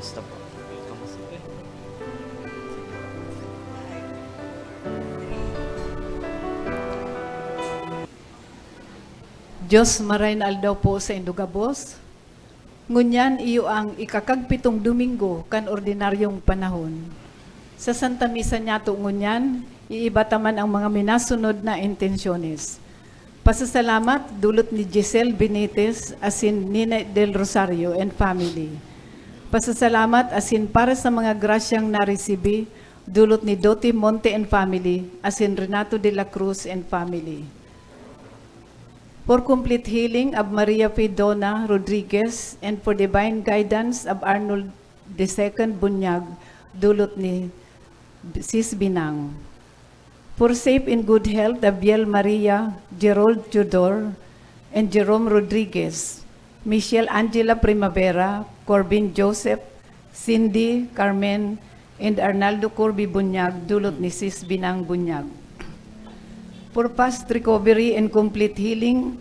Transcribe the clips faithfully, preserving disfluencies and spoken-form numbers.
Basta po. Welcome, sir. Diyos, maray na aldaw po saindo gabos. Ngunyan iyo ang ikakagpitong Domingo kan ordinaryong panahon. Sa Santa Misa niyato ngunyan, iiba ta man ang mga minasunod na intensyones. Pasasalamat dulot ni Giselle Benitez asin Nina del Rosario and family. Pasasalamat asin para sa mga grasyang naresibi dulot ni Doti Monte and family asin Renato de la Cruz and family. For complete healing of Maria Fidona Rodriguez and for divine guidance of Arnold the Second Bunyag, dulot ni Sis Binang. For safe and good health of Biel Maria, Gerold Judor, and Jerome Rodriguez, Michelle Angela Primavera, Corbin Joseph, Cindy, Carmen, and Arnaldo Corby Bunyag, dulot ni Sis Binang Bunyag. For fast recovery and complete healing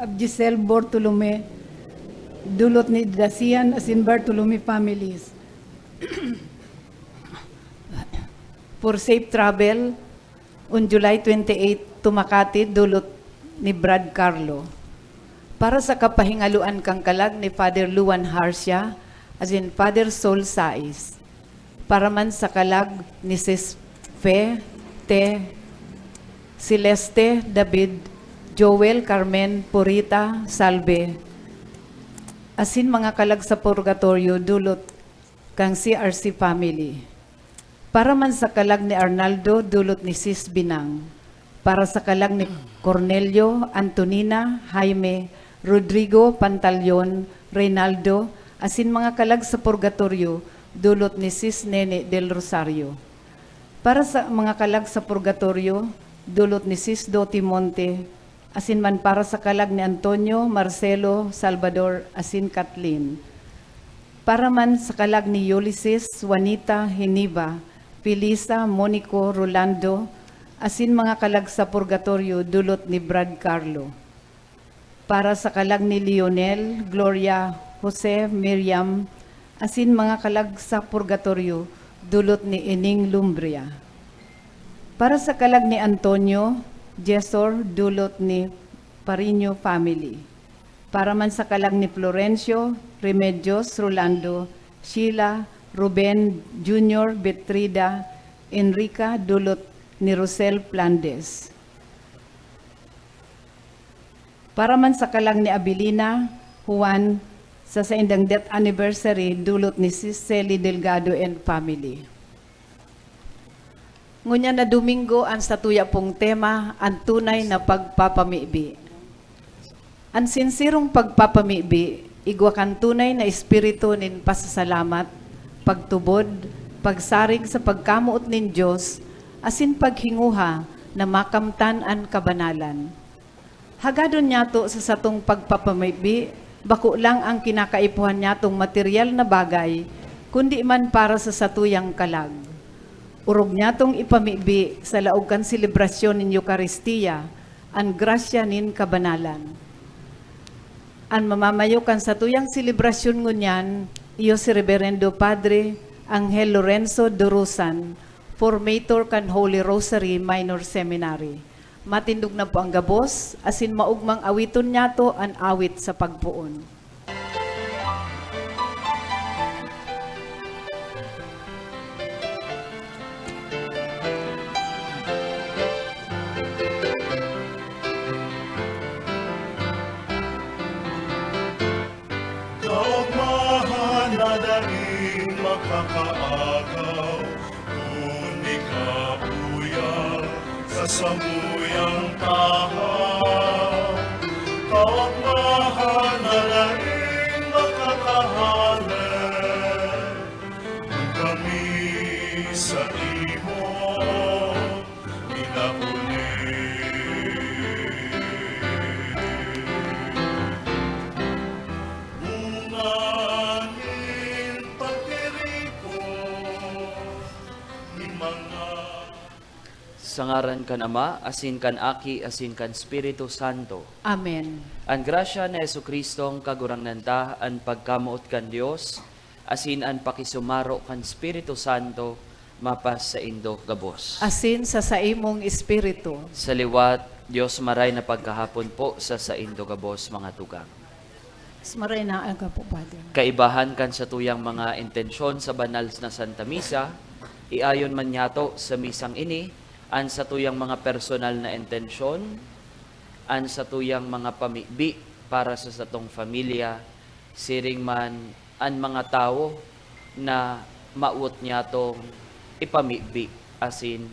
of Giselle Bortolome, dulot ni Dacian asin Bartolome families. For safe travel on July twenty-eight to Makati, dulot ni Brad Carlo. Para sa kapahingaloan kan kalag ni Father Luan Harcia asin Father Sol Sais. Para man sa kalag ni Sis Fe, Te, Celeste, David, Joel, Carmen, Purita, Salve, asin mga kalag sa purgatoryo, dulot kan C R C family. Para man sa kalag ni Arnaldo, dulot ni Sis Binang. Para sa kalag ni Cornelio, Antonina, Jaime, Rodrigo, Pantaleon, Reynaldo, asin mga kalag sa purgatoryo, dulot ni Sis Nene del Rosario. Para sa mga kalag sa purgatoryo, dulot ni Sis Doti Monte, asin man para sa kalag ni Antonio, Marcelo, Salvador, asin Kathleen. Para man sa kalag ni Ulysses, Juanita, Heniva, Felisa, Monico, Rolando, asin mga kalag sa purgatoryo, dulot ni Brad Carlo. Para sa kalag ni Lionel, Gloria, Jose, Miriam, asin mga kalag sa purgatoryo, dulot ni Ening Lumbria. Para sa kalag ni Antonio, Jesor, dulot ni Pariño family. Para man sa kalag ni Florencio, Remedios, Rolando, Sheila, Ruben, Junior, Betrida, Enrica, dulot ni Rosel Plandes. Para man sa kalag ni Abilina, Juan, sa saindang death anniversary, dulot ni Sis Cely Delgado and family. Ngunyan na Domingo, an satuya pong tema, an tunay na pagpapamibi. An sinserong pagpapamibi, igwa kan tunay na espiritu nin pasasalamat, pagtubod, pagsarig sa pagkamoot nin Dios, asin paghinguha na makamtan an kabanalan. Hagadon nyato sa satong pagpapamibi, bako lang ang kinakaipuhan nyatong materyal na bagay, kundi man para sa satuyang kalag. Orog nyatong ipamibi sa laog kan selebrasyon nin Eukaristia an grasya nin kabanalan. An mamamayo kan satuyang selebrasyon ngunyan, iyo si Reberendo Padre Angel Lorenzo Durusan, formator kan Holy Rosary Minor Seminary. Matindog na po ang gabos, asin maogmang awiton nyato an awit sa pagpoon. Kaogmahan na daing makakaagaw, kun ikabuya sa samuyang tahaw. Kaogmahan na daing makakahale, kun kami sa imo minapuli. Bunga nin pagtiripon nin mga Sa ngaran kan Ama, asin kan Aki, asin kan Espiritu Santo. Amen. An grasya ni Jesu-Cristo, an Kagurangnan ta, an pagkamoot kan Dios, asin an pakisumaro kan Espiritu Santo mapasaindo gabos. Asin sa saimong espiritu. Sa liwat, Dios maray na pagkahapon po sa saindo gabos, mga tugang. Mas maray na aga po, Father. Kaibahan kan satuyang mga intensyon sa banal na Santa Misa, iayon man nyato sa misang ini an satuyang mga personal na intensyon, an satuyang mga pamibi para sa satong pamilya, siring man an mga tawo na mawot nyatong ipamibi asin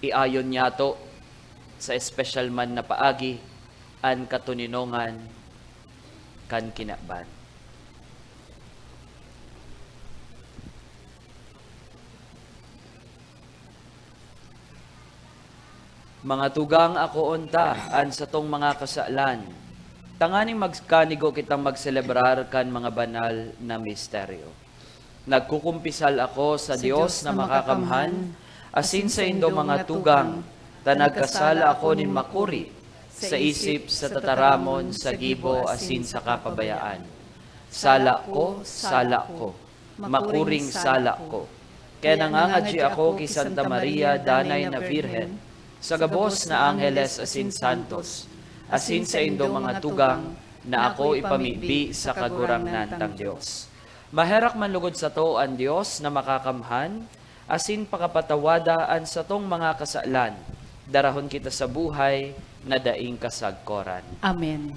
iayon nyato sa espesyal man na paagi an katoninongan kan kinaban. Mga tugang, akoon ta an satong mga kasalan, tanganing magkanigo kitang magselebrar kan mga banal na misteryo. Nagkukumpisal ako sa Dios na makakamhan, asin saindo, mga tugang, ta nagkasala ako nin makuri, sa isip, sa tataramon, sa gibo, asin sa kapabayaan. Sala ko, sala ko, makuring sala ko. Kaya nangangadyi ako ki Santa Maria, danay na Birhen, sa gabos na angheles asin santos, asin saindo, mga tugang, na ako ipamibi sa Kagurangnan tang Dios. Maherak man lugod sato an Dios na makakamhan, asin pakapatawada an satong mga kasalan, darahon kita sa buhay na daing kasagkoran. Amen.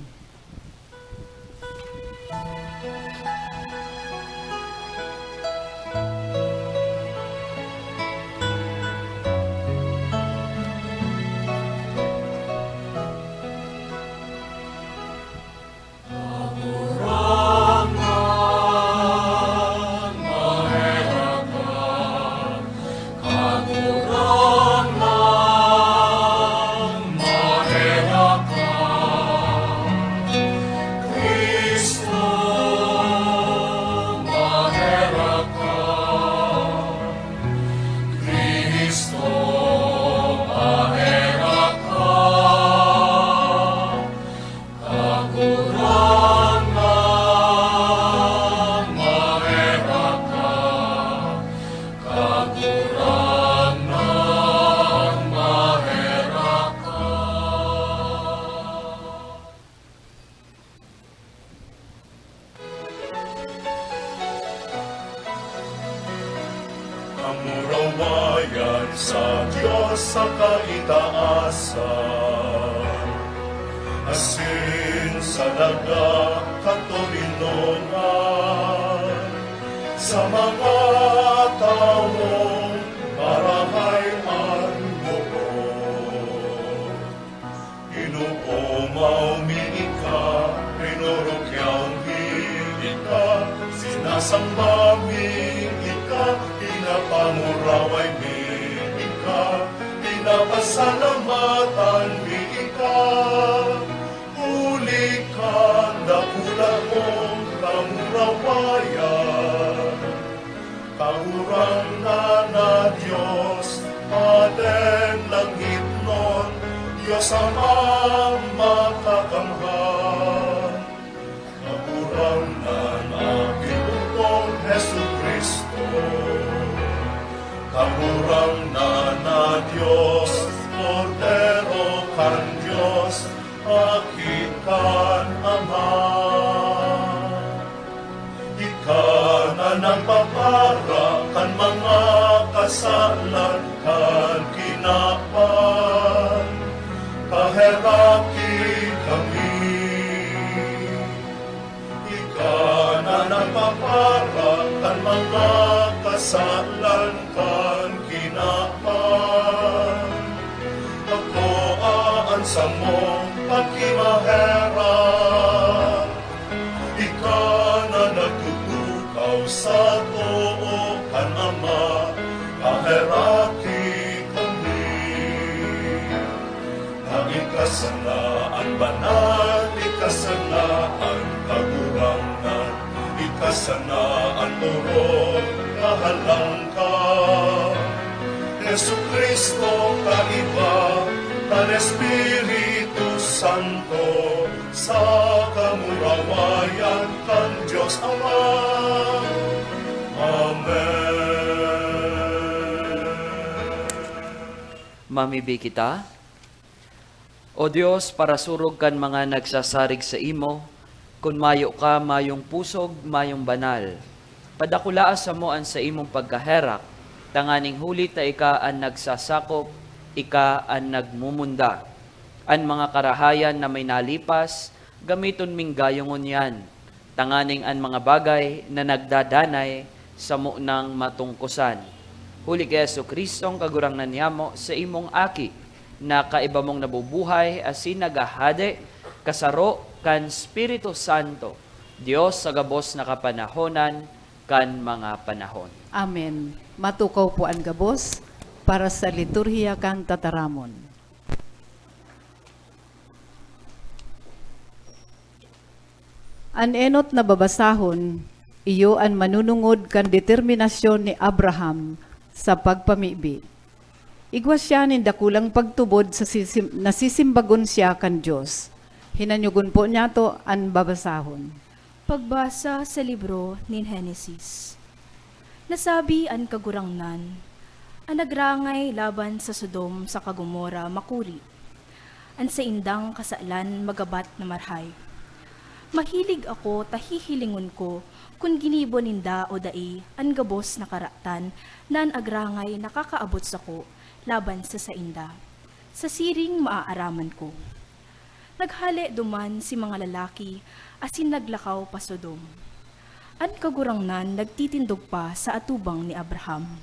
Kamurawayan sa Dios sa kaitaasan, asin sa daga katoninongan, sa mga tawong marahay an boot. Inoomaw mi ika, rinorokyaw mi ika, sinasamba mi ika, pinapanguraway mi ika, pinapasalamatan mi ika. Huli kan dakula mong kamurawayan. Kagurangnan na Dios, Paden langitnon, Dios Amang makakamhan. Kagurangnan na Ginoo kong Jesu-Cristo, Kagurangnan na Dios, Kordero kan Dios, Aki kan Ama. Ika na nagpapara kan mga kasalan kan kinaban, paheraki kami. Ika na nagpapara kan mga kasalan kan kinaban, akoa an samong pakimaherak. Ika na nagtutukaw sa too kan Ama, paheraki kami. Na ika sana an banal, ika sana an kagurangnan, ika sana an orog, kahalangkan. Jesu-Cristo, kaiba kan Espiritu Santo, sa kamurawayan kan Amen. Mamibi kita. O Dios, parasurog kan mga nagsasarig saimo, kun mayo ka, mayong pusog, mayong banal. Padakulaa samo an saimong pagkaherak, tanganing huli ta ika an nagsasakop, ika an nagmumunda. An mga karahayan na may nalipas, gamiton ming gayo ngunyan, tanganing an mga bagay na nagdadanay samo nang matungkosan. Huli ki Jesu-Cristo, an Kagurangnan niyamo, saimong Aki, na kaiba mong nabubuhay asin naghahade, kasaro kan Espiritu Santo, Dios sa gabos na kapanahonan kan mga panahon. Amen. Matukaw po an gabos para sa liturhiya kan tataramon. An enot na babasahon, iyo an manunungod kan determinasyon ni Abraham sa pagpamibi. Igwa siya nin dakulang pagtubod sa sisim-, nasisimbagon siya kan Dios. Hinanyogon po niyato an babasahon. Pagbasa sa libro nin Henesis. Nasabi an Kagurangnan, "An nagrangay laban sa Sodom saka Gomorra makuri. An saindang kasalan magabat na marhay. Mahilig ako ta hihilingon ko kun ginibo ninda o dai an gabos na karatan na an agrangay nakakaabot sako laban sa sainda, sa siring maaaraman ko." Naghale duman si mga lalaki asin naglakaw pa Sodom. An Kagurangnan nagtitindog pa sa atubang ni Abraham.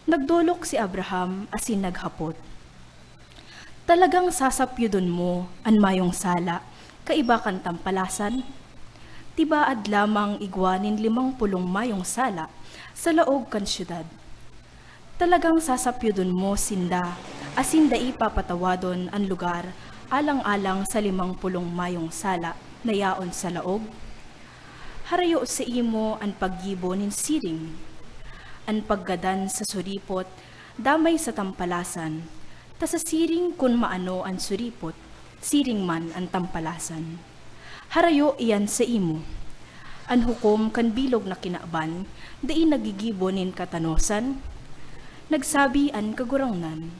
Nagdolok si Abraham asin naghapot, "Talagang sasapyudon mo an mayong sala kaiba kan tampalasan? Tibaad lamang igwa nin limang pulong mayong sala sa laog kan syudad. Talagang sasapyudon mo sinda asin dai papatawadon an lugar alang-alang sa limang pulong mayong sala na yaon sa laog? Harayo saimo an paggibo nin siring, an paggadan sa suripot damay sa tampalasan, ta sa siring kun maano an suripot, siring man an tampalasan. Harayo iyan saimo. An hukom kan bilog na kinaban dai naggigibo nin katanosan?" Nagsabi an Kagurangnan,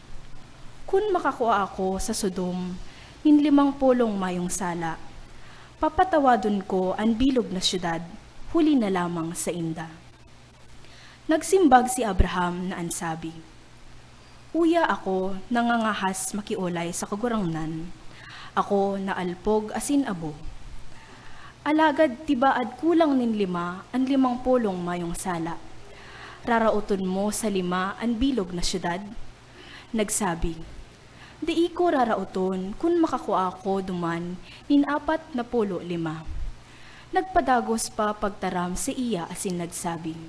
"Kun makakua ako sa Sodom nin limang pulong mayong sala, papatawadon ko an bilog na syudad, huli na lamang sainda." Nagsimbag si Abraham na an sabi, "Uya ako nangangahas makiolay sa Kagurangnan, ako na alpog asin abo. Alagad tibaad kulang nin lima an limang pulong mayong sala. Raraoton mo sa lima an bilog na syudad?" Nagsabi, "Dai ko raraoton kun makakua ako duman nin apat na polo lima." Nagpadagos pa pagtaram saiya asin nagsabi,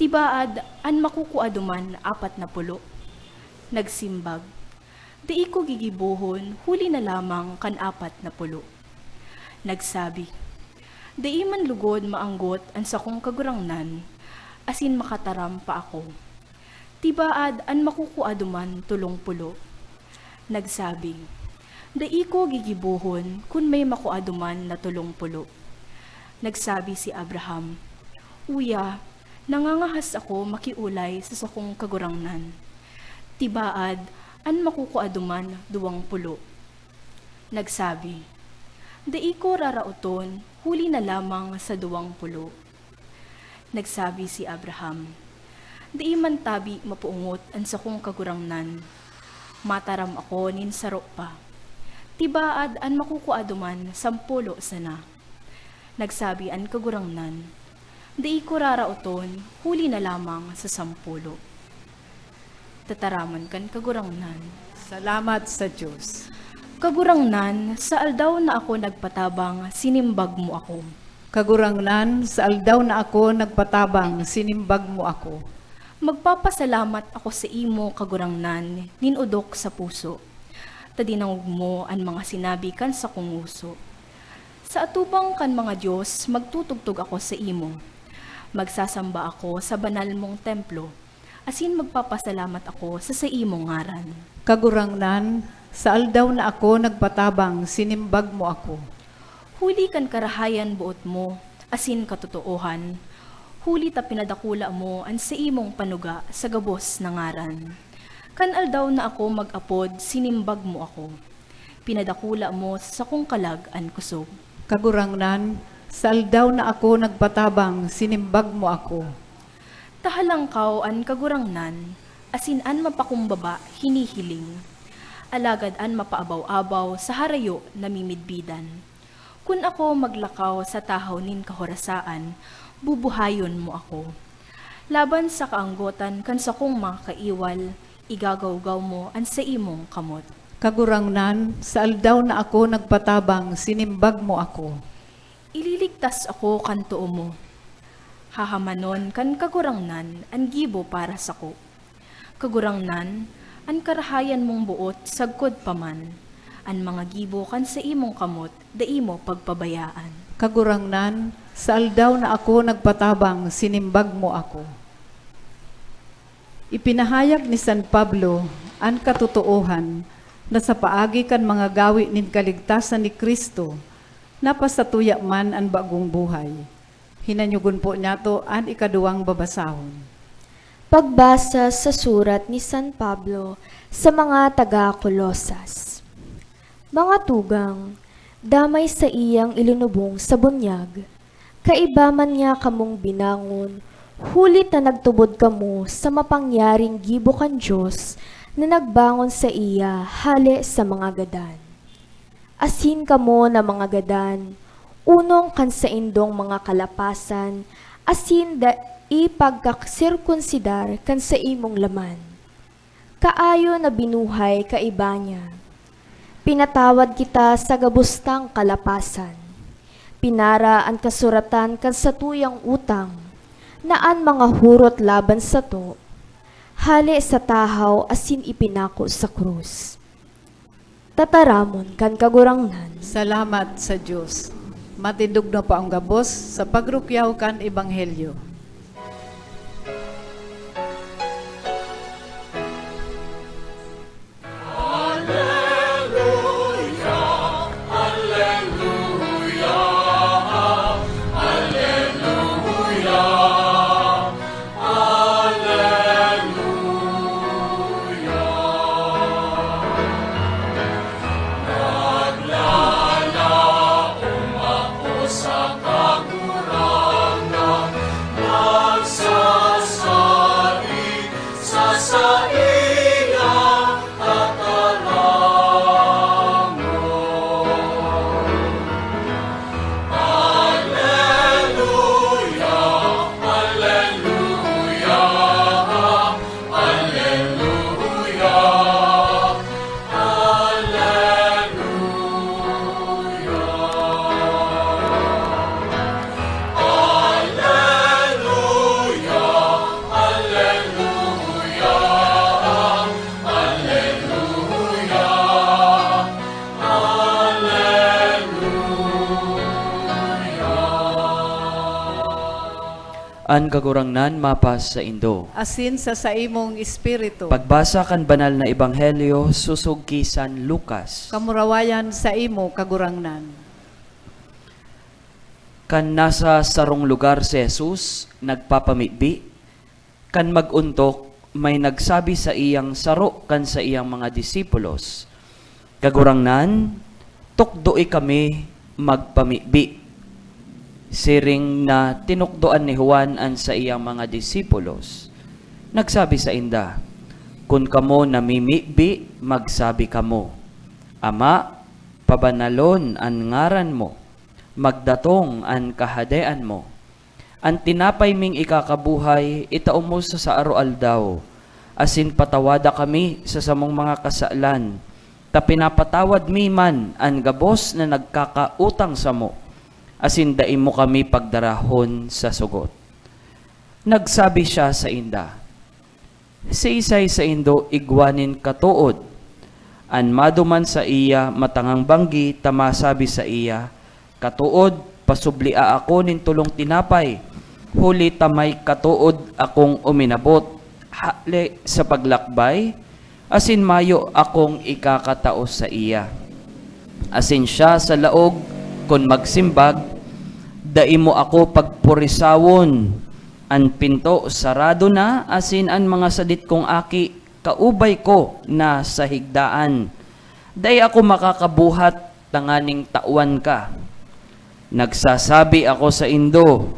"Tibaad an makukua duman apat na polo?" Nagsimbag, "Dai ko gigibohon huli na lamang kan apat na polo." Nagsabi, "Dai man lugod maanggot an sakong Kagurangnan, asin makataram pa ako. Tibaad an makukua duman tolong polo." Nagsabi, "Dai ko gigibohon kun may makua duman na tolong polo." Nagsabi si Abraham, "Uya, nangangahas ako makiolay sa sakong Kagurangnan. Tibaad an makukua duman duwang polo." Nagsabi, "Dai ko raraoton huli na lamang sa duwang polo." Nagsabi si Abraham, "Dai man tabi mapoongot an sakong Kagurangnan. Mataram ako nin saro pa. Tibaad an makukua duman sampolo sana." Nagsabi an Kagurangnan, "Dai ko raraoton huli na lamang sa sampolo." Tataramon kan Kagurangnan. Salamat sa Dios. Kagurangnan, sa aldaw na ako nagpatabang, sinimbag mo ako. Kagurangnan, sa aldaw na ako nagpatabang, sinimbag mo ako. Magpapasalamat ako sa imo, Kagurangnan, nin odok sa puso, ta dinangog mo an mga sinabi kan sakong ngoso. Sa atubang kan mga dios, magtutugtog ako sa imo. Magsasamba ako sa banal mong templo, asin magpapasalamat ako sa saimong ngaran. Kagurangnan, sa aldaw na ako nagpatabang, sinimbag mo ako. Huli kan karahayan boot mo, asin katotoohan, huli ta pinadakula mo an saimong panuga sa gabos na ngaran. Kan aldaw na ako mag-apod, sinimbag mo ako. Pinadakula mo sa sakong kalag an kusog. Kagurangnan, sa aldaw na ako nagpatabang, sinimbag mo ako. Tahalangkaw an Kagurangnan, asin an mapakumbaba hinihiling. Alagad an mapaabaw-abaw sa harayo namimidbidan. Kun ako maglakaw sa tahaw nin kahorasaan, bubuhayon mo ako. Laban sa kaanggotan kan sakong mga kaiwal, igagawgaw mo an saimong kamot. Kagurangnan, sa aldaw na ako nagpatabang, sinimbag mo ako. Ililigtas ako kan too mo. Hahamanon kan Kagurangnan an gibo para sako. Kagurangnan, an karahayan mong boot sagkod pa man. An mga gibo kan saimong kamot dai mo pagpabayaan. Kagurangnan, sa aldaw na ako nagpatabang, sinimbag mo ako. Ipinahayag ni San Pablo an katotoohan na sa paagi kan mga gawe nin kaligtasan ni Cristo, napasatuya man an bagong buhay. Hinanyogon po niyato an ikaduwang babasahon. Pagbasa sa surat ni San Pablo sa mga taga Colosas. Mga tugang, damay saiyang ilinubong sa bunyag, kaiba man niya kamong binangon, huli ta nagtubod kamo sa mapangyaring gibo kan Dios na nagbangon saiya hale sa mga gadan. Asin kamo na mga gadan, onong kan saindong mga kalapasan, asin dai pagkasirkunsidar kan saimong laman. Kaayo na binuhay kaiba niya. Pinatawad kita sa gabos tang kalapasan. Pinara an kasuratan kan satuyang utang, na an mga hurot laban sato, hale sa tahaw asin ipinako sa krus. Tataramon kan Kagurangnan. Salamat sa Dios. Matindog na po ang gabos sa pagrukyaw kan Ebanghelyo. An Kagurangnan mapasaindo. Asin sa saimong espiritu. Pagbasa kan Banal na Ebanghelyo sosog ki San Lucas. Kamurawayan saimo, Kagurangnan. Kan nasa sarong lugar si Jesus nagpapamibi, kan mag-ontok, may nagsabi saiyang saro kan saiyang mga disipulos, "Kagurangnan, tukdoe kami magpamibi." Siring na tinukdoan ni Juan an saiyang mga disipulos, nagsabi sainda, "Kun kamo namimibi, magsabi kamo, 'Ama, pabanalon an ngaran mo, magdatong an kahadean mo.' An tinapay ming ikakabuhay, itao mo sa saaro-aldaw, asin patawada kami sa samong mga kasalan, ta pinapatawad mi man an gabos na nagkakautang samo, asin dai mo kami pagdarahon sa sugot." Nagsabi siya sainda, "Siisay saindo igwa nin katood? An maduman saiya matangang banggi ta masabi saiya, 'Katood, pasublia ako nin tolong tinapay, huli ta may katood akong uminabot hale sa paglakbay, asin mayo akong ikakatao saiya.' Asin siya sa laog kun magsimbag, Dai mo ako pagpurisawon. An pinto sarado na, asin an mga sadit kong aki kaubay ko na sa higdaan. Dai ako makakabuhat tanganing tawan ka. Nagsasabi ako saindo,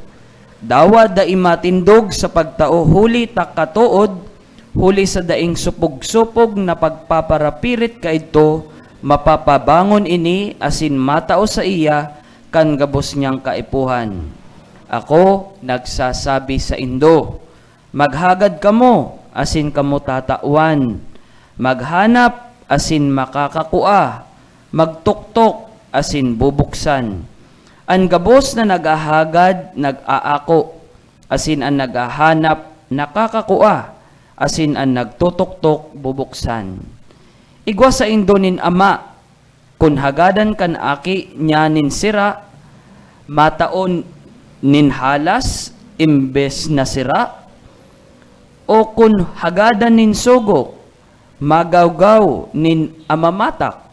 dawa dai matindog sa pagtao huli ta katood, huli sa daing supog-supog na pagpaparapirit kaidto, mapapabangon ini asin matao saiya kan gabos niyang kaipuhan. Ako nagsasabi saindo, maghagad kamo asin kamo tatawan, maghanap asin makakakua, magtuktok asin bubuksan. An gabos na naghahagad, nag-aako, asin an naghahanap, nakakakua, asin an nagtutuktok, bubuksan. Igwa saindo nin ama, kun hagadan kan aki niya nin sira, matao nin halas imbes na sira? O kun hagadan nin sogok, magawgaw nin amamatak?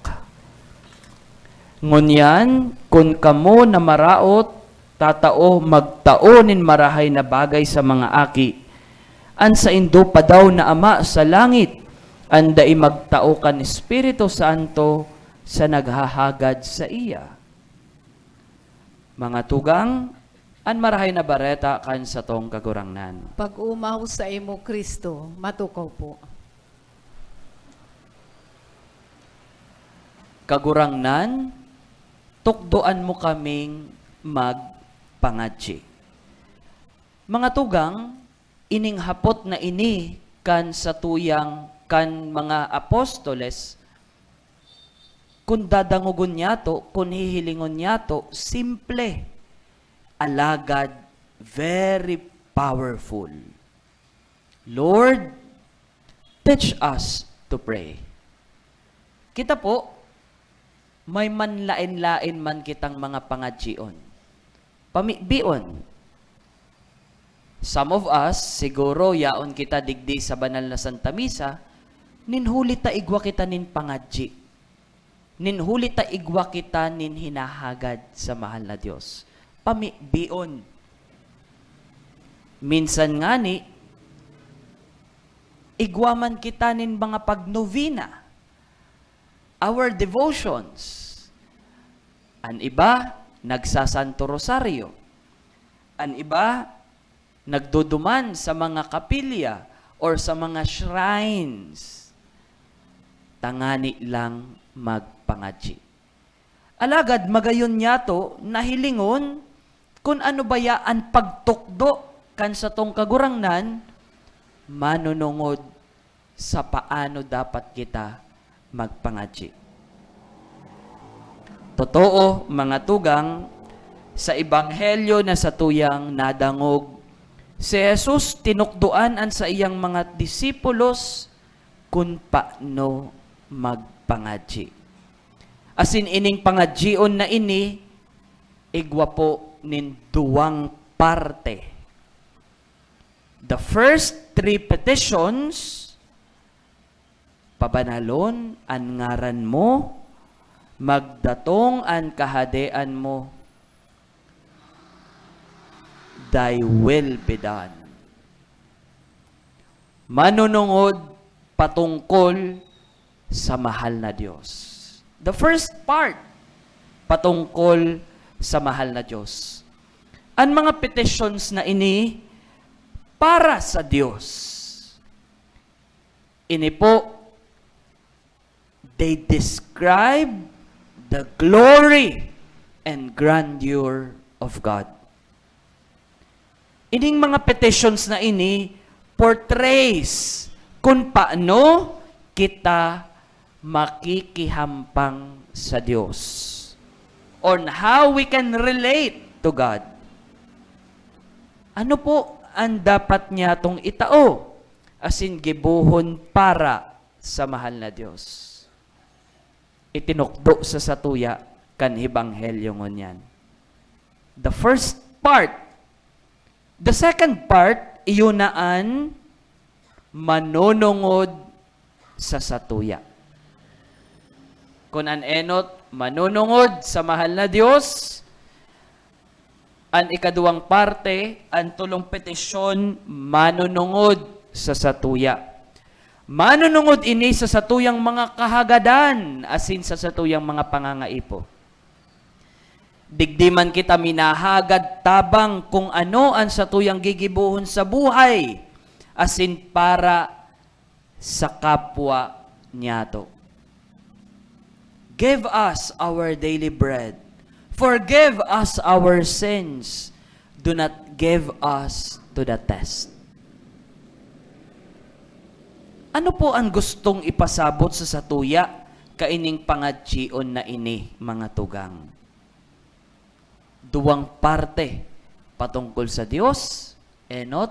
Ngunyan, kun kamo na maraot, tatao, magtao nin marahay na bagay sa mga aki, an saindo pa daw na Ama sa langit an dai magtao kan Espiritu Santo sa naghahagad saiya? Mga tugang, an Marahay na Bareta kan satong Kagurangnan. Pag-omaw saimo, Cristo. Matukaw po. Kagurangnan, tukdoan mo kaming magpangadyi. Mga tugang, ining hapot na ini kan satuyang, kan mga apostoles, kun dadangogon niyato, kun hihilingon niyato, simple, alagad very powerful. Lord, teach us to pray. Kita po, may manlaen-laen man kitang mga pangadyion, pamibion. Some of us, siguro, yaon kita digdi sa banal na Santa Misa, nin huli ta igwa kita nin pangadyi. Nin huli ta igwa kita nin hinahagad sa mahal na Dios. Pamibion. Minsan ngani, igwa man kita nin mga pagnovena, our devotions. An iba, nagsasanto rosaryo. An iba, nagduduman sa mga kapilya or sa mga shrines, tangani lang magpangadyi. Alagad magayon niyato na hilingon kun ano baya an pagtukdo kan satong Kagurangnan, manunungod sa paano dapat kita magpangadyi. Totoo, mga tugang, sa ebanghelyo na satuyang nadangog, si Jesus tinukdoan an saiyang mga disipulos kun paano magpangadyi. Asin ining pangadyion na ini, igwa po nin duwang parte. The first three petitions, pabanalon an ngaran mo, magdatong an kahadean mo, thy will be done. Manunungod patungkol sa mahal na Diyos. The first part, patungkol sa mahal na Diyos. An mga petitions na ini para sa Diyos. Ini po, they describe the glory and grandeur of God. Ining mga petitions na ini portrays kun paano kita makikihampang sa Diyos, on how we can relate to God. Ano po an dapat niyatong itao asin gibohon para sa mahal na Diyos? Itinukdo sa satuya kan Ebanghelyo ngunyan. The first part. The second part, iyo na an manunungod sa satuya. Kun an enot manunungod sa mahal na Diyos, An ikaduwang parte, an tolong petisyon, manunungod sa satuya. Manunungod ini sa satuyang mga kahagadan asin sa satuyang mga pangangaipo. Digdi man kita minahagad tabang kung ano an satuyang gigibohon sa buhay asin para sa kapwa niyato. Give us our daily bread. Forgive us our sins. Do not give us to the test. Ano po an gustong ipasabot sa satuya kaining pangadyion na ini, mga tugang? Duwang parte patungkol sa Dios, enot,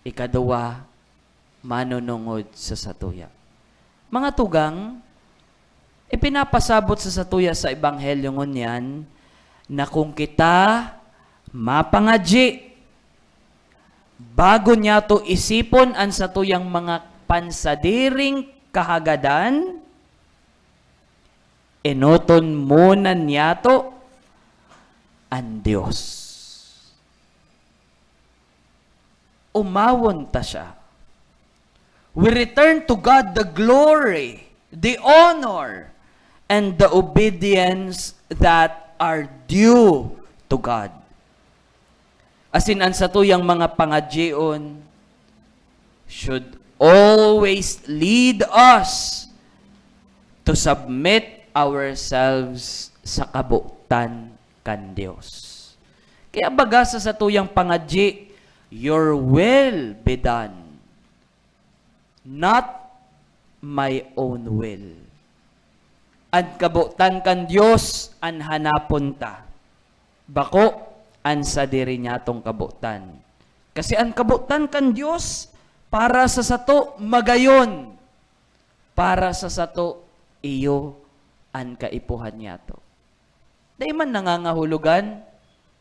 ikaduwa, manunungod sa satuya. Mga tugang, ipinapasabot sa satuya sa Ebanghelyo ngunyan na kung kita mapangadyi, bago niyato isipon an satuyang mga pansadiring kahagadan, enoton muna niyato an Dios. Omawon ta siya. We return to God the glory, the honor, and the obedience that are due to God. Asin an satuyang mga pangadyion should always lead us to submit ourselves sa kabotan kan Dios. Kaya baga sa satuyang pangadyi, "Your will be done, not my own will." An kabotan kan Dios an hanapon ta, bako an sadiri niyatong kabotan. Kasi an kabotan kan Dios para sa sato magayon, para sa sato, iyo an kaipuhan niyato. Dai man nangangahulogan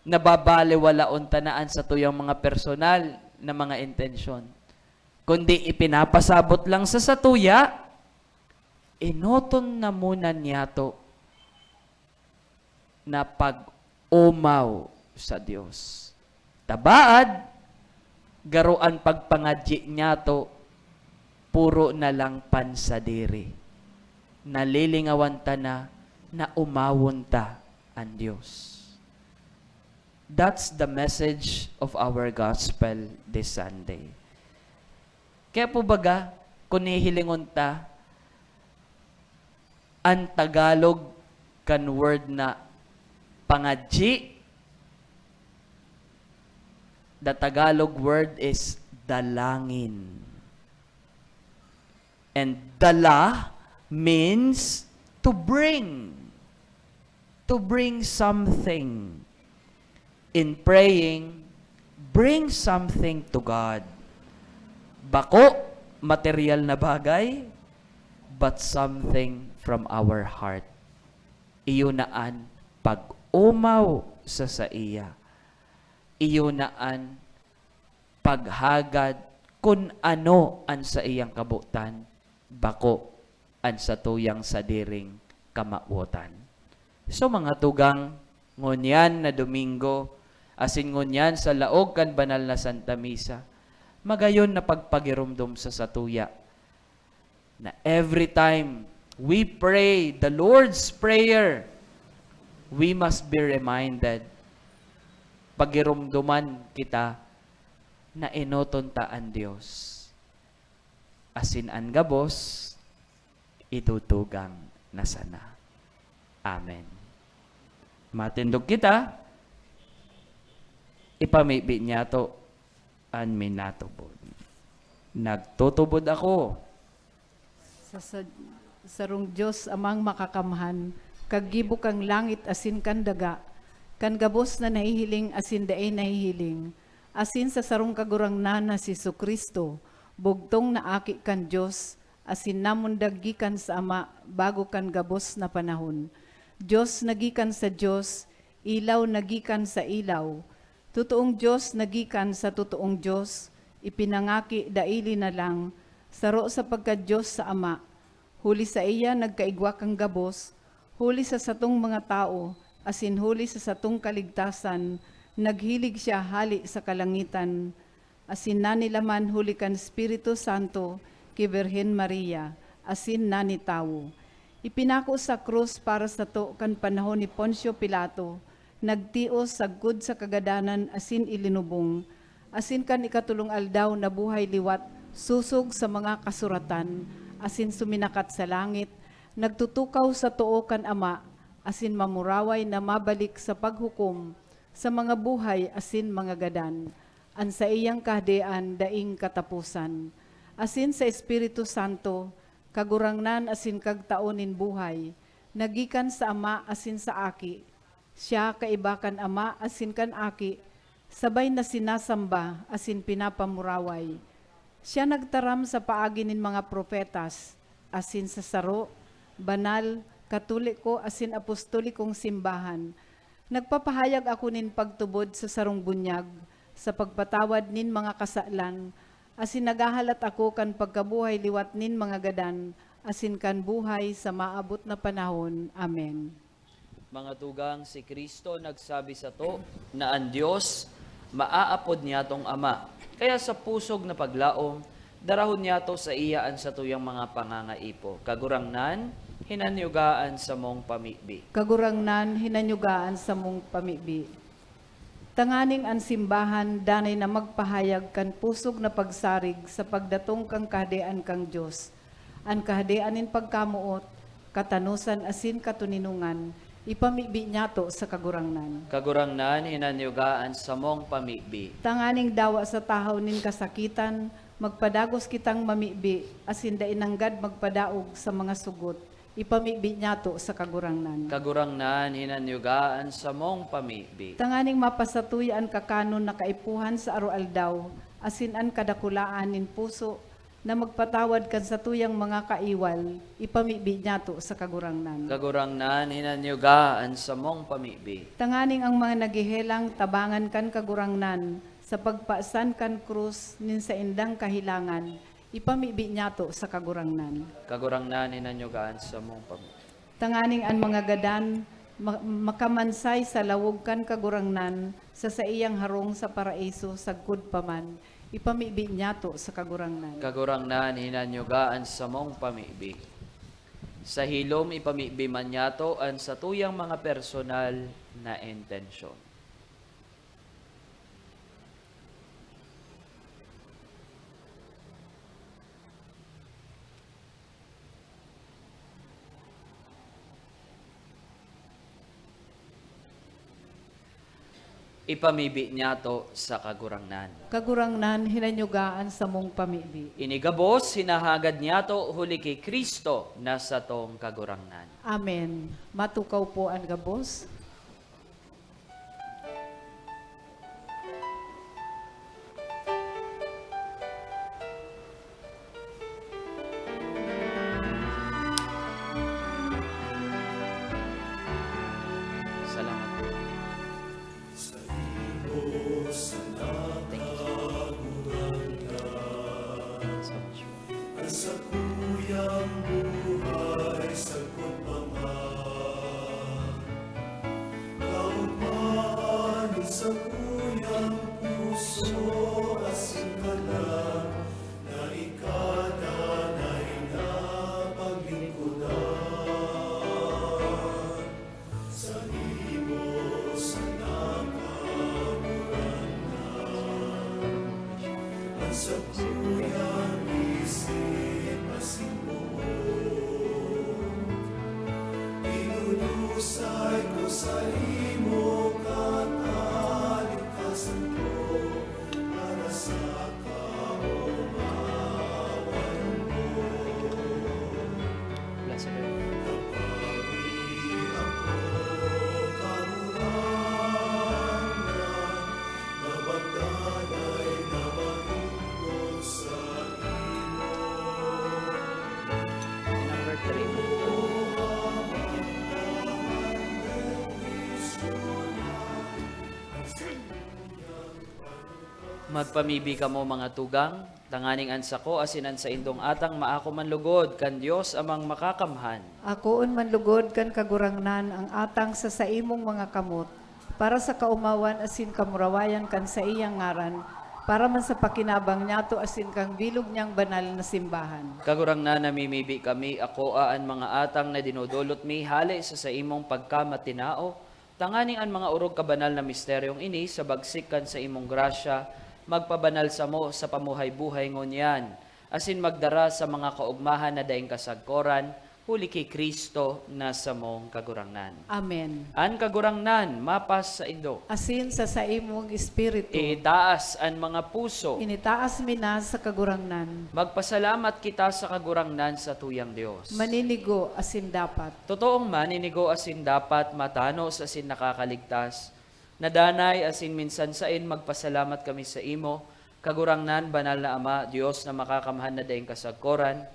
na babalewalaon ta na an satuyang mga personal na mga intensyon, kundi ipinapasabot lang sa satuya, enoton na muna niyato na pag-omaw sa Dios. Tabaad, garo an pagpangadyi niyato, puro na lang pansadiri. Nalilingawan ta na na omawon ta an Dios. That's the message of our gospel this Sunday. Kaya po baga, kung hihilingon ta, an Tagalog kan word na pangadyi, the Tagalog word is dalangin. And dala means to bring. To bring something. In praying, bring something to God. Bako material na bagay, but something from our heart. Iyo na an pag-omaw sa saiya. Iyo na an paghagad kun ano an saiyang kabotan, bako an satuyang sadiring kamawotan. So, mga tugang, ngunyan na Domingo, asin ngunyan sa laog kan banal na Santa Misa, magayon na pagpagiromdom sa satuya na every time we pray the Lord's Prayer, we must be reminded, pagiromdoman kita na enoton ta an Dios. Asin an gabos, itutugang na sana. Amen. Matindog kita, ipamibi niyato an minatubod. Nagtutubod ako. Sa, sa sarong Dios Amang Makakamhan, kaggibo kan langit asin kan daga, kan gabos na nahihiling asin dai nahihiling, asin sa sarong Kagurangnan na si Jesu-Cristo, bugtong na Aki kan Dios, asin namundag gikan sa Ama bago kan gabos na panahon. Dios na gikan sa Dios, ilaw na gikan sa ilaw, totoong Dios na gikan sa totoong Dios, ipinangaki daili na lang, saro sa pagka-Dios sa Ama. Huli saiya nagkaigwa kan gabos, huli sa satong mga tawo, asin huli sa satong kaligtasan, Naghilig siya hale sa kalangitan, asin nanilaman huli kan Espiritu Santo ki Birhen Maria, asin nanitawo. Ipinako sa krus para sato kan panahon ni Poncio Pilato, nagtios sagkod sa kagadanan asin ilinubong, asin kan ikatolong aldaw nabuhay liwat sosog sa mga kasuratan, asin suminakat sa langit, nagtutukaw sa too kan Ama, asin mamuraway na mabalik sa paghukom sa mga buhay asin mga gadan. An saiyang Kahadean daing kataposan. Asin sa Espiritu Santo, Kagurangnan asin Kagtao nin buhay, na gikan sa Ama asin sa Aki. Siya kaiba kan Ama asin kan Aki, sabay na sinasamba asin pinapamuraway. Siya nagtaram sa paagi nin mga propetas, asin sa saro, banal, katoliko asin apostolikong simbahan. Nagpapahayag ako nin pagtubod sa sarong bunyag, sa pagpatawad nin mga kasalan, asin naghahalat ako kan pagkabuhay liwat nin mga gadan, asin kan buhay sa maabot na panahon. Amen. Mga tugang, si Cristo nagsabi sato na an Dios maaapod niyatong Ama. Kaya sa pusog na paglaom, darahon niyato saiya an satuyang mga pangangaipo. Kagurangnan, hinanyuga an samong pamibi. Kagurangnan, hinanyuga an samong pamibi. Tanganing an simbahan danay na magpahayag kan pusog na pagsarig sa pagdatong kan Kahadean kan Dios. An Kahadean nin pagkamoot, katanosan asin katoninongan, ipamibi niyato sa Kagurangnan. Kagurangnan, hinanyuga an samong pamibi. Tanganing dawa sa tahaw nin kasakitan, magpadagos kitang mamibi, asin dai nanggad magpadaog sa mga sugot, ipamibi niyato sa Kagurangnan. Kagurangnan, hinanyuga an samong pamibi. Tanganing mapasatuya an kakanon na kaipuhan sa aroaldaw, asin an kadakulaan nin puso, na magpatawad kan satuyang mga kaiwal, ipamibi niyato sa Kagurangnan. Kagurangnan, hinanyuga an samong pamibi. Tanganing ang mga naghehelang tabangan kan Kagurangnan sa pagpasan kan krus nin saindang kahelangan, ipamibi niyato sa Kagurangnan. Kagurangnan, hinanyuga an samong pamibi. Tanganing an mga gadan ma-, makamansay sa lawog kan Kagurangnan sa saiyang harong sa Paraiso sagkod pa man, ipamibi niyato sa Kagurangnan. Kagurangnan, hinanyuga an samong pamibi. Sa hilom, ipamibi man niyato an satuyang mga personal na intensyon. Ipamibi niyato sa Kagurangnan. Kagurangnan, hinanyuga an samong pamibi. Ini gabos, hinahagad niyato huli ki Cristo na satong Kagurangnan. Amen. Matukaw po an gabos. Salamat po. Sa imo sana Thank you. Kagurangnan. Salamat po. Ang sakuyang buhay sagkod pa man. Kaugmahan nin sakuyang puso asin kalag na ika danay na paglingkodan. Sa imo sana Kagurangnan, an sakuyang isip asin boot, idudusay ko sa imo katalingkasan ko, para sa Blessed are you. Number three. Magpamibi kamo, mga tugang, tanganing an sako asin an saindong atang maako man lugod kan Dios Amang Makakamhan. Akoon man lugod kan Kagurangnan ang atang sa saimong mga kamot, para sa kaomawan asin kamurawayan kan saiyang ngaran, para man sa pakinabang niyato asin kan bilog niyang banal na simbahan. Kagurangnan, namimibi kami, akoa an mga atang na dinodolot mi hale sa saimong pagkamatinao, tanganing an mga orog kabanal na misteryong ini, sa bagsik kan saimong grasya, magpabanal samo sa pamuhay-buhay ngunyan, asin magdara sa mga kaogmahan na daing kasagkoran, huli ki Cristo na samong Kagurangnan. Amen. An Kagurangnan mapas saindo. Asin sa saimong espiritu. Iitaas an mga puso. Initaas mi na sa Kagurangnan. Magpasalamat kita sa Kagurangnan, satuyang Dios. Maninigo asin dapat. Totoong maninigo asin dapat, matanos asin nakakaligtas, na danay asin minsan saen magpasalamat kami saimo, Kagurangnan, Banal na Ama, Dios na makakamhan na daing kasagkoran.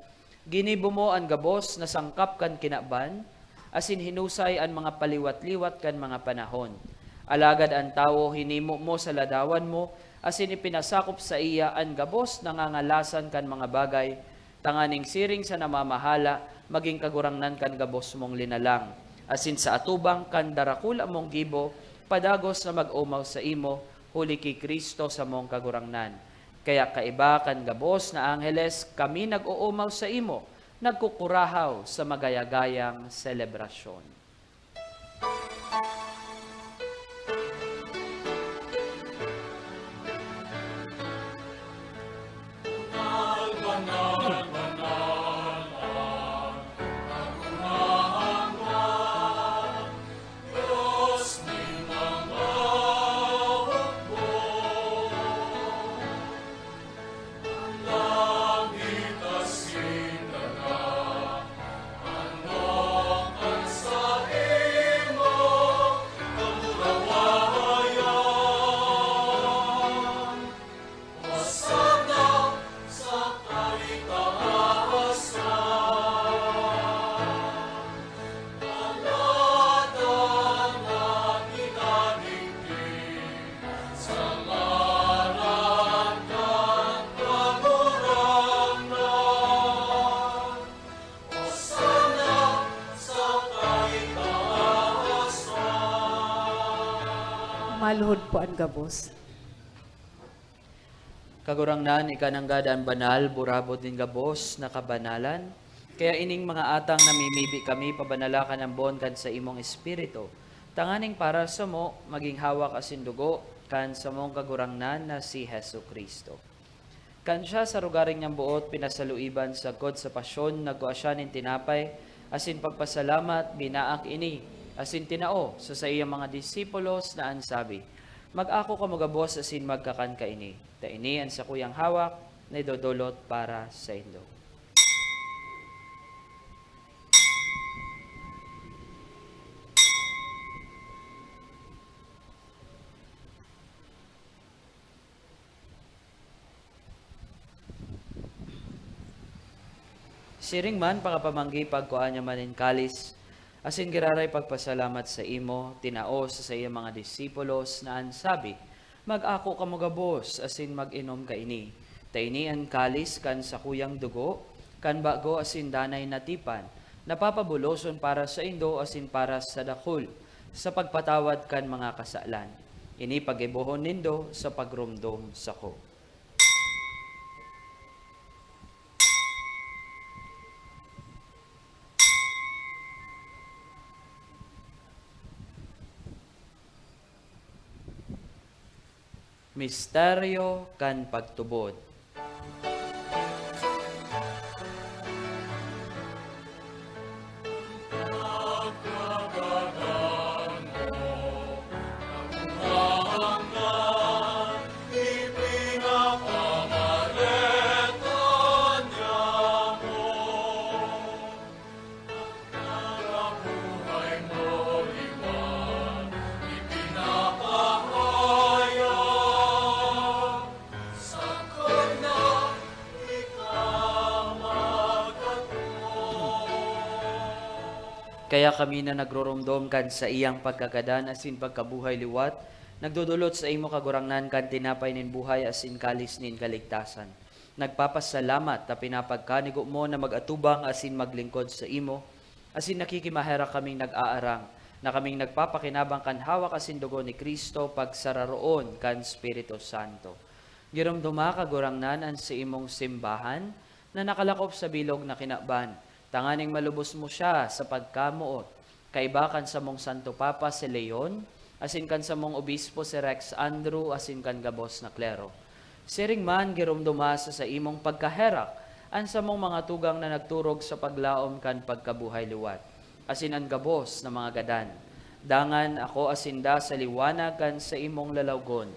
Ginibo mo an gabos na sangkap kan kinaban, asin hinusay an mga paliwat-liwat kan mga panahon. Alagad an tawo hinimo mo sa ladawan mo, asin ipinasakop saiya an gabos na ngangalasan kan mga bagay, tanganing siring sa namamahala, magin kagurangnan kan gabos mong linalang, asin sa atubang kan darakula mong gibo, padagos na mag-omaw saimo, huli ki Cristo samong Kagurangnan. Kaya kaiba kan gabos na angheles, kami nag-oomaw saimo, nagkukurahaw sa magaya-gayang selebrasyon. Maluhod po an gabos. Kagurangnan, ika nanggad an banal, burabod nin gabos na kabanalan. Kaya ining mga atang namimibi kami, pabanala kan ambon kan saimong Espiritu, tanganing para samo magin hawak asin dugo kan samong Kagurangnan na si Jesu-Cristo. Kan siya sa rogaring niyang boot pinasaluiban sagkod sa pasyon, nagkua siya nin tinapay, asin pagpasalamat, binaak ini, asin tinao sa saiyang mga disipulos na an sabi, "Mag-ako kamo gabos asin magkakan kaini, ta ini an sakuyang hawak na idodolot para saindo." Siring man, pakapamanggi, pagkua niya man nin kalis, asin giraray pagpasalamat saimo, tinao sa saiyang mga disipulos na an sabi, "Mag-ako kamo gabos asin mag-inom kaini, ta ini an kalis kan sakuyang dugo, kan bago asin danay na tipan, na papabuloson para saindo asin para sa dakul, sa pagpatawad kan mga kasalan. Ini paggibohon nindo sa pagromdom sako." Misteryo kan pagtubod. Kaya kami na nagroromdom kan saiyang pagkagadan asin pagkabuhay liwat, nagdodolot saimo, Kagurangnan, kan tinapay nin buhay asin kalis nin kaligtasan. Nagpapasalamat ta pinapagkanigo mo na mag-atubang asin maglingkod saimo, asin nakikimaherak kaming nag-aarang na kaming nagpapakinabang kan hawak asin dugo ni Cristo pagsararoon kan Espiritu Santo. Giromdoma, Kagurangnan, an saimong simbahan na nakalakop sa bilog na kinaban, tanganing malubos mo siya sa pagkamoot, kaiba kan samong Santo Papa si Leon, asin kan samong Obispo si Rex Andrew, asin kan gabos na klero. Siring man, giromdoma sa saimong pagkaherak an samong mga tugang na nagturog sa paglaom kan pagkabuhay liwat, asin an gabos na mga gadan. Dangan ako asinda sa liwanag kan saimong lalawgon.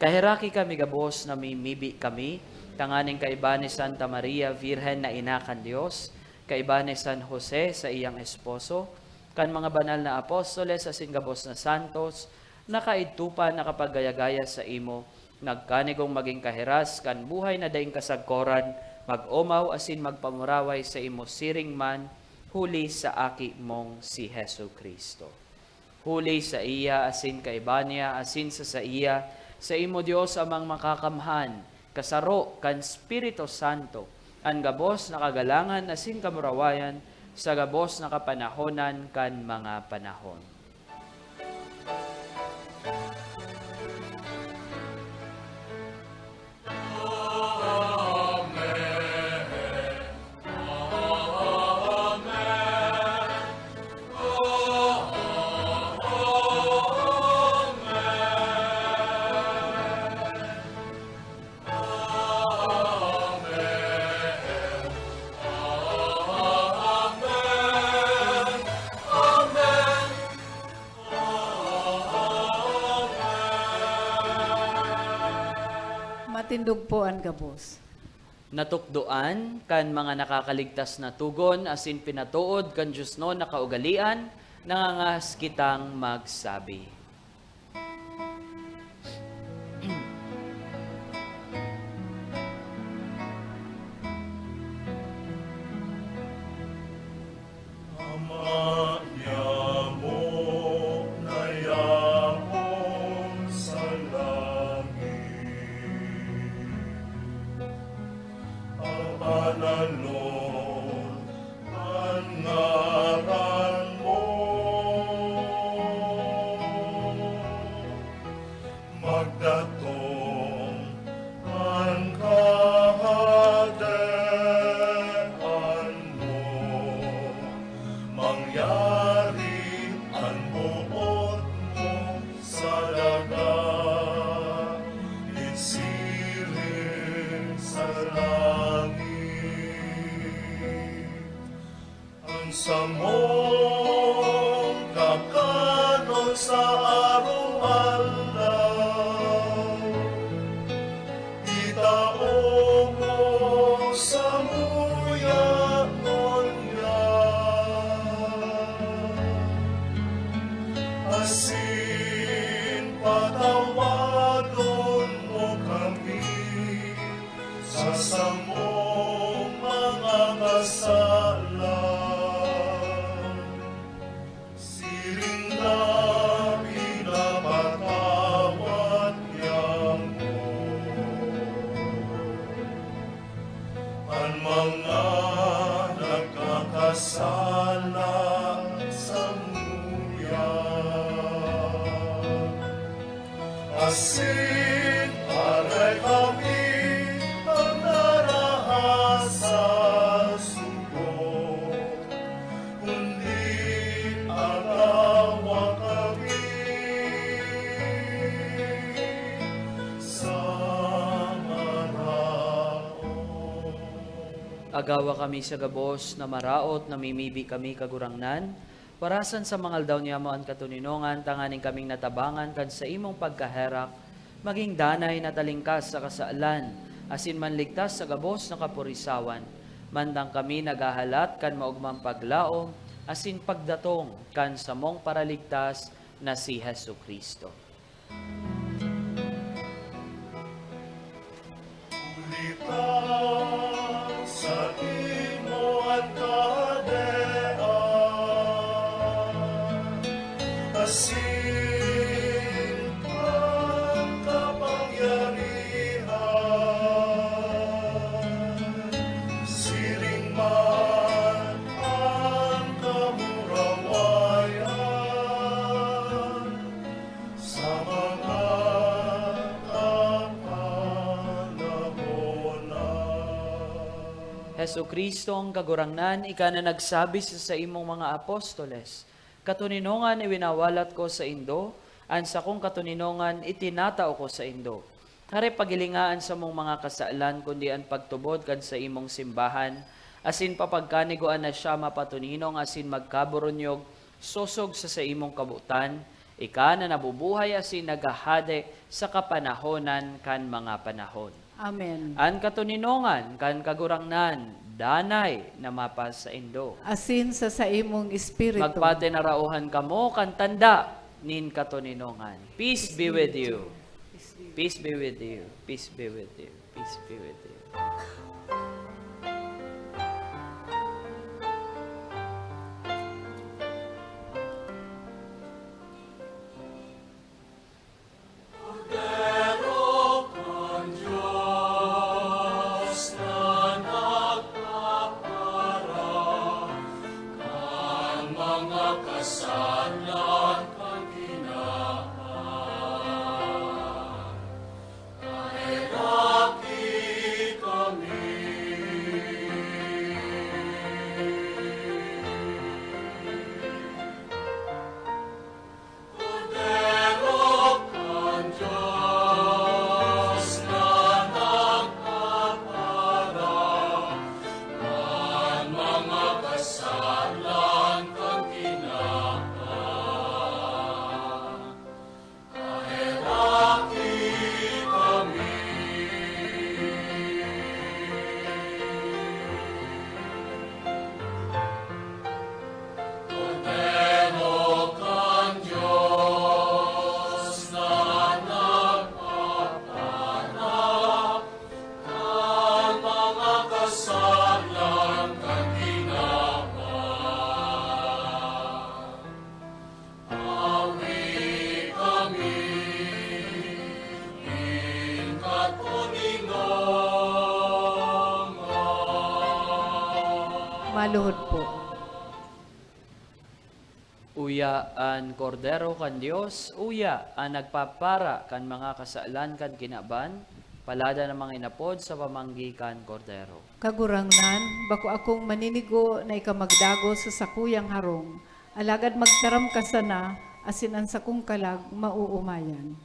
Kaheraki kami gabos, namimibi kami, tanganing kaiba ni Santa Maria Virgen na ina kan Dios, kaiba ni San Jose, saiyang esposo, kan mga banal na apostoles asin gabos na santos, na kaidto pa nakapaggaya-gaya saimo, nagkanigong magin kahiras kan buhay na daing kasagkoran, mag-omaw asin magpamuraway saimo siring man, huli sa Aki mong si Jesu-Cristo. Huli saiya asin kaiba niya asin sa saiya, saimo, Dios Amang Makakamhan, kasaro kan Espiritu Santo, an gabos na kagalangan asin kamurawayan sa gabos na kapanahonan kan mga panahon. Matindog po an gabos. Natukdoan kan mga nakakaligtas na togon asin pinatood kan diosnon na kaugalean, nangangahas kitang magsabi. Ama niamo na yaon sa langit, pabananon an ngaran mo. Magdatong an Kahadean mo, mangyari an boot mo sa daga, igsiring sa langit. An samong kakanon sa araw-araw, itao mo samuya ngunyan, asin patawadon mo kami sa samong mga kasalan, siring na pinapatawad niamo an mga nagkakasala samuya. Asin aray kami an narahas sa sugo, kundi agawa kami sa maraot. Agawa kami sa gabos na maraot, namimibi kami, Kagurangnan, Warasan sa mga aldaw niyamo an katoninongan, tanganing kaming natabangan kan saimong pagkaherak, magin danay na talingkas sa kasalan, asin manligtas sa gabos na kapurisawan, mandang kami naghahalat kan maogmang paglaom asin pagdatong kan samong Paraligtas na si Jesu-Cristo. Huli ta saimo an kahadean, asin an kapangyarihan, siring man an kamurawayan Jesu-Cristo, ang Kagurangnan, ika na nagsabi sa saimong mga apostoles, "Katoninongan iwinawalat ko saindo, an sakong katoninongan itinatao ko saindo." Hare paghilinga an samong mga kasalan, kundi an pagtubod kan saimong simbahan, asin papagkanigoan na siya mapatoninong asin magkaburunyog sosog sa saimong kabotan, ika na nabubuhay asin naghahade sa kapanahonan kan mga panahon. Amen. An katoninongan kan Kagurangnan, danay na mapasaindo. Asin sa saimong espiritu. Magpatinarauhan kamo kan tanda nin katoninongan. Peace be with you. Peace be with you. Peace be with you. Peace be with you. Kordero kan Dios na nagpapara kan mga kasalan kan kinaban, kaheraki kami. Kordero kan Dios na nagpapara kan mga kasalan kan kinaban, kaheraki kami. Kordero kan Dios na nagpapara kan mga kasalan kan kinaban, awi kami nin katoninongan. Maluhod po. Uya an Kordero kan Dios, uya an nagpapara kan mga kasalan kan kinaban, palada na mga inapod sa pamanggi kan Kordero. Kagurangnan, bako akong maninigo na ika magdagos sa sakuyang harong, alagad magtaram ka sana, asin an sakong kalag maoomayan.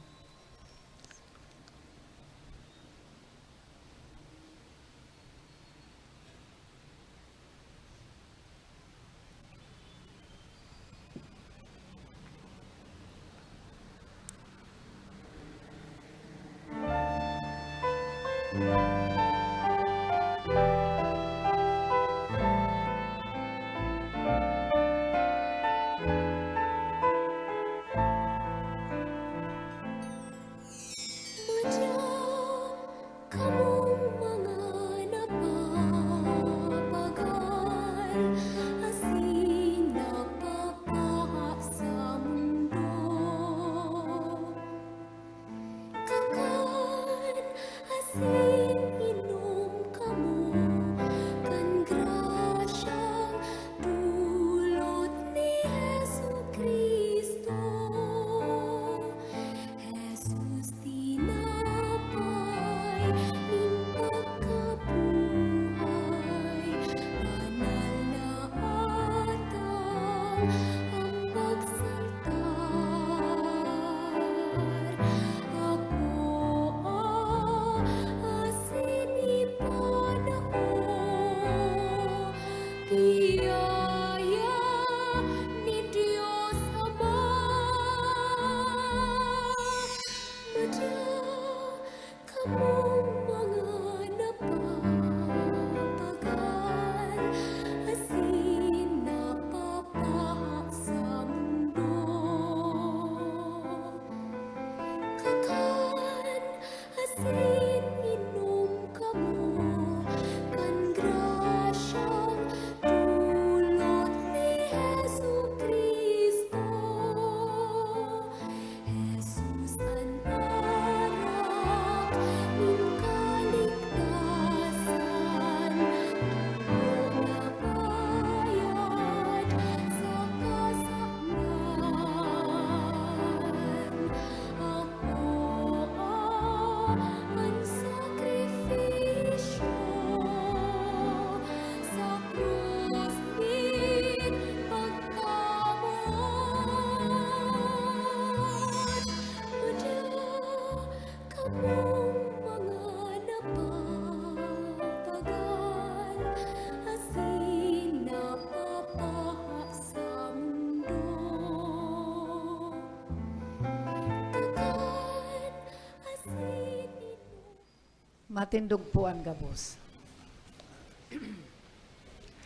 Matindog po an gabos.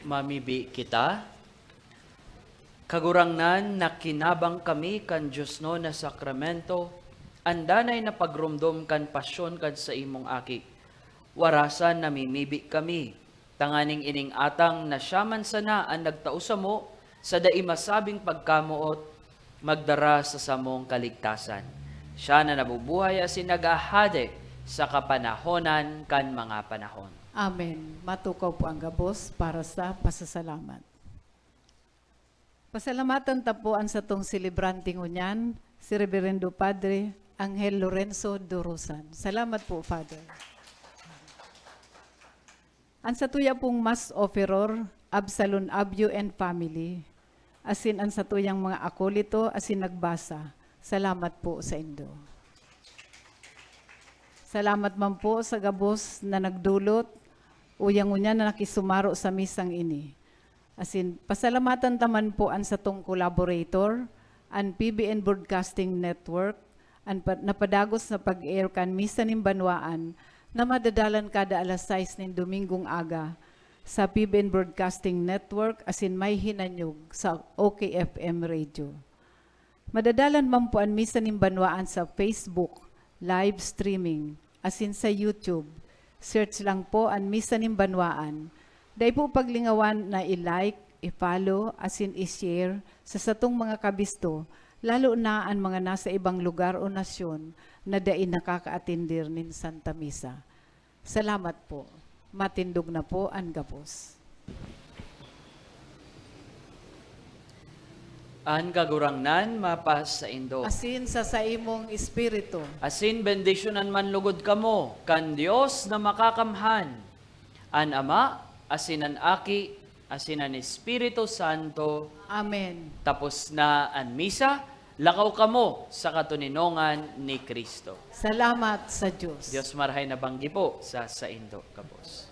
Mamibi kita. Kagurangnan, nakinabang kami kan diosnon na sakramento, an danay na pagromdom kan pasyon kan saimong Aki. Warasan namimibi kami, tanganing ining atang na siya man sana an nagtao samo sa dai masabing pagkamoot, magdara sa samong kaligtasan. Siya na nabubuhay asin naghahade sa kapanahonan kan mga panahon. Amen. Matukaw po ang gabos para sa pasasalamat. Pasalamatan ta po an satong selebrante ngunyan, si Reverendo Padre Angel Lorenzo Dorosan. Salamat po, Father. An satuya pong Mass Offeror, Absalon Abyo and family, asin an satuyang mga akolito asin nagbasa, salamat po saindo. Salamat man po sa gabos na nagdolot o yan ngunyan na nakisumaro sa misang ini. Asin, pasalamatan ta man po an satong collaborator, an P B N Broadcasting Network, an pa-, napadagos na pag-air kan Misa nin Banwaan na madadalan kada alas sais nin Domingong aga sa P B N Broadcasting Network asin may hinanyog sa O K F M Radio. Madadalan man po an Misa nin Banwaan sa Facebook, live streaming, asin sa YouTube. Search lang po an Misa nin Banwaan. Dai po paglingawan na i-like, i-follow, asin i-share sa satong mga kabisto, lalo na an mga nasa ibang lugar o nasyon na dai nakakaatindir nin Santa Misa. Salamat po. Matindog na po an gabos. An Kagurangnan mapasaindo. Asin sa saimong espiritu. Asin bendisyonan man lugod kamo kan Dios na Makakamhan, an Ama, asin an Aki, asin an Espiritu Santo. Amen. Tapos na an misa, lakaw kamo sa katoninongan ni Cristo. Salamat sa Dios. Dios marahay na banggi po sa saindo gabos.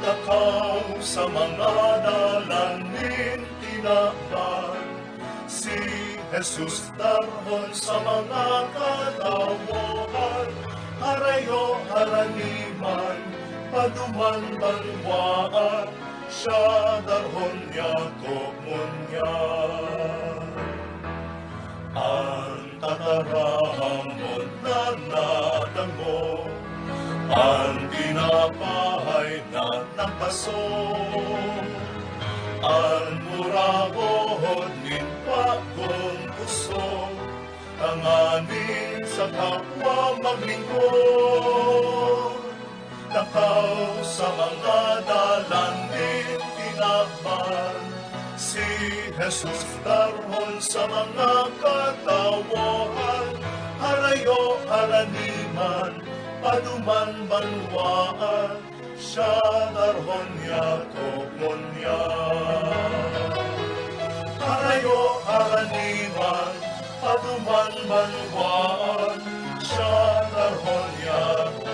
Lakaw sa mga dalan nin tinaban, si Jesus darhon sa mga katawohan, harayo harani man, paduman banwaan, siya darhon niya ko ngunyan. An tataramon na nadangog, an tinapay na nakasog, an murahon nin bagong pusog, tanganing sa kapwa maglingkod. Lakaw sa mga dalan nin tinaban, si Jesus darhon sa mga katawohan, harayo harani man, paduman banwaan, siya darhon niya ko ngunyan. Harayo harani man, paduman banwaan, siya darhon niya ko